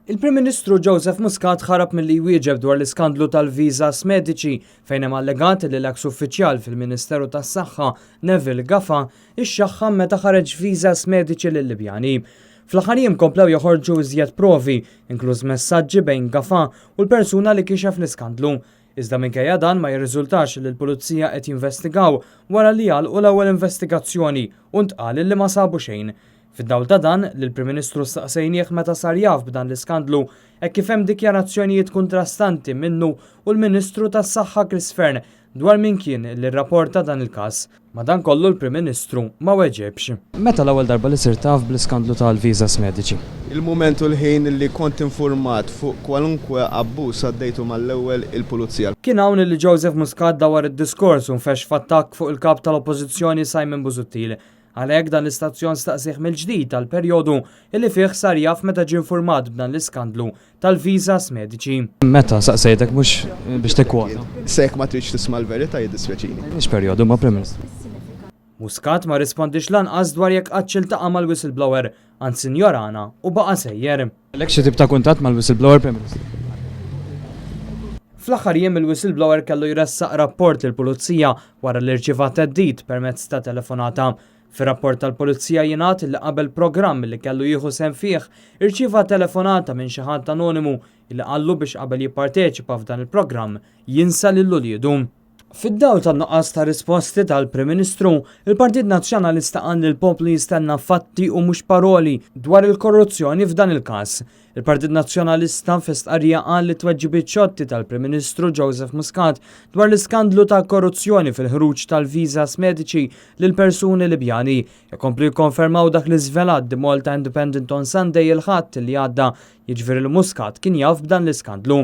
Il-Prim Ministru Joseph Muscat ħarab milli jwieġeb dwar l-iskandlu tal-visas mediċi fejn hemm allegat li l-eks uffiċjal fil-Ministeru tas-Saħħa Neville Gafa ixxaħħam meta ħareġ visas mediċi lil-Libjani. Fl-aħħar jiem komplew joħorġu iżjed provi, inkluż messaġġi bejn Gafa u l-persuna li kixef l-iskandlu. Iżda minkejja dan ma jirriżultax li l-Pulizija qed jinvestigaw wara li għalqu l-ewwel investigazzjoni u ntqal li ma sabu xejn. Fid-dawl ta' dan, lill-Prim Ministru staqsejnieh meta sar jaf b'dan l-iskandlu hekk kif hemm dikjarazzjonijiet kuntrastanti minnu u l-Ministru tas-Saħħa Chris Fearne dwar min kien li rrapporta dan il-każ. Madankollu l-Prim Ministru ma weġibx. Meta l-ewwel darba li sirt taf bl-iskandlu tal-visas mediċi? Il-mument u l-ħin li kont infurmat fuq kwalunkwe abbuż għaddejtu mal-ewwel il-Pulizija. Kien hawn li Joseph Muscat dawwar id-diskors u nfexx f'attakk fuq il-Kap tal-Oppożizzjoni Simon Busuttil. Għalhekk dan l-istazzjon staqsieh mill-ġdid għall-perjodu li fih sar jaf meta ġie infurmat b'dan l-iskandlu tal-visas mediċi. Meta saqsejtek mhux biex tikkwota. Se jekk ma tridx tisma' l-verità jiddispjaċini. Mhix perjodu imma Prim Ministru. Muscat ma rrispondiex lanqas dwar jekk qattx iltaqa' mal-whistleblower, anzi injorana u baqa' sejjer. Kellek xi tip ta' kuntatt mal-whistleblower, Prim Ministru? Fl-aħħar jiem il-whistleblower kellu jressaq rapport lill-Pulizija wara li rċieva theddid permezz ta' telefonata. Fir-rapport tal-Pulizija jingħad li qabel programm li kellu jieħu sehem fih, irċieva telefonata minn xi ħadd anonimu li qallu biex qabel jipparteċipa f'dan il-programm jinsa lil uliedu. Fid-dawl tan-nuqqas ta' risposti tal-Prim Ministru, il-Partit Nazzjonalista qal li l-poplu jistenna fatti u mhux paroli dwar il-korruzzjoni f'dan il-każ. Il-Partit Nazzjonalista fi stqarrija qal li t-tweġibiet xotti tal-Prim Ministru Joseph Muscat dwar l-iskandlu ta' korruzzjoni fil-ħruġ tal-visas mediċi lil persuni Libjani jkomplu jikkonfermaw dak li żvelat The Malta Independent on Sunday il-Ħadd li għadda, jiġifieri li Muscat kien jaf b'dan l-iskandlu.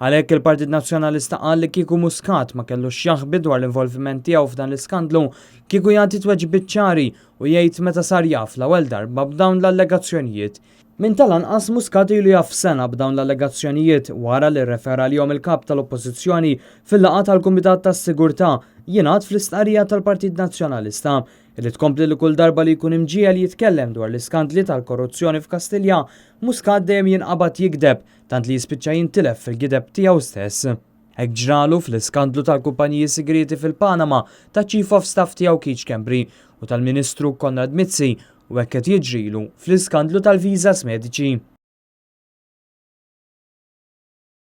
Għalhekk il-Partit Nazzjonalista qal li kieku Muscat ma kellux x'jaħbi dwar l-involviment tiegħu f'dan l-iskandlu, kieku jagħti tweġibiet ċari u jgħid meta sar jaf l-ewwel darba b'dawn l-allegazzjonijiet. Minn tal-anqas Muscat ilu jaf sena b'dawn l-allegazzjonijiet wara li rrefera għalihom il-Kap tal-Oppożizzjoni fil-laqgħa tal-Kumitat tas-Sigurtà, jingħad fl-istqarrija tal-Partit Nazzjonalista, li tkompli li kull darba li jkun imġiegħel jitkellem dwar l-iskandli tal-korruzzjoni f'Kastilja, Muscat dejjem jinqabad jigdeb tant li jispiċċa jintilef fil-gideb tiegħu stess. Hekk ġralu fl-iskandlu tal-kumpaniji sigrieti fil-Panama taċ-Chief of Staff tiegħu Keith Schembri u tal-Ministru Konrad Mizzi u hekk qed jiġrilu fl-iskandlu tal-visas mediċi.